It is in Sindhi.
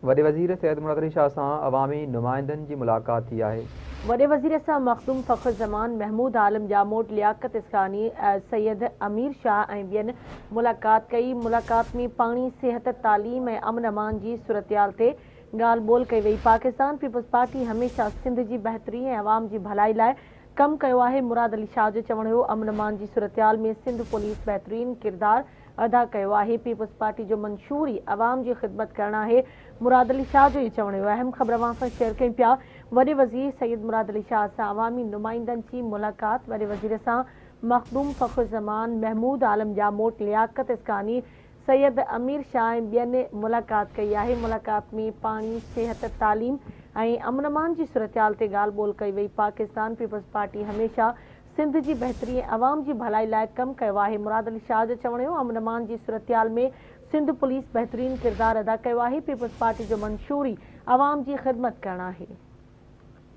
وڏي وزير سيد مراد علي شاهه سان عوامي نمائندن جي ملاقات ٿي آهي. وڏي وزير سان مخدوم فخر زمان، محمود عالم ڄاموٽ، لياقت اسڪاني، سيد امير شاهه ۽ ٻين ملاقات ڪئي. ملاقات ۾ پاڻي، صحت، تعليم ۽ امن امان جي صورتحال تي ڳالهه ٻولهه ڪئي وئي. پاڪستان پيپلز پارٽي هميشه سنڌ جي بهتري ۽ عوام جي ڀلائي لاء ڪم ڪيو آهي. مراد علي شاهه جو چوڻ هيو امن امان جي صورتحال ۾ سنڌ پوليس بهترين ڪردار ادا ڪيو آهي، پيپلز پارٽي جو منشور ئي عوام جي خدمت ڪرڻ آهي. مراد علي شاهه جو اهو چوڻ هيو. اهم خبر اوهان سان شيئر ڪيون پيا، وڏي وزير سيد مراد علي شاهه سان عوامي نمائندن جي ملاقات، وڏي وزير سان مخدوم فخر زمان، محمود عالم ڄاموٽ، لياقت اسڪاني، سيد امير شاهه ۽ ٻين ملاقات ڪئي آهي. ملاقات ۾ پاڻي، صحت، تعليم ۽ امن امان جي صورتحال تي ڳالهه ٻولهه ڪئي وئي. پاڪستان پيپلز پارٽي هميشه سنڌ جي بهتري ۽ عوام جي ڀلائي لاء ڪم ڪيو آهي. مراد علي شاهه جو چوڻ هيو امن امان جي صورتحال ۾ سنڌ پوليس بهترين ڪردار ادا ڪيو آهي، پيپلز پارٽي جو منشور ئي عوام جي خدمت ڪرڻ آهي.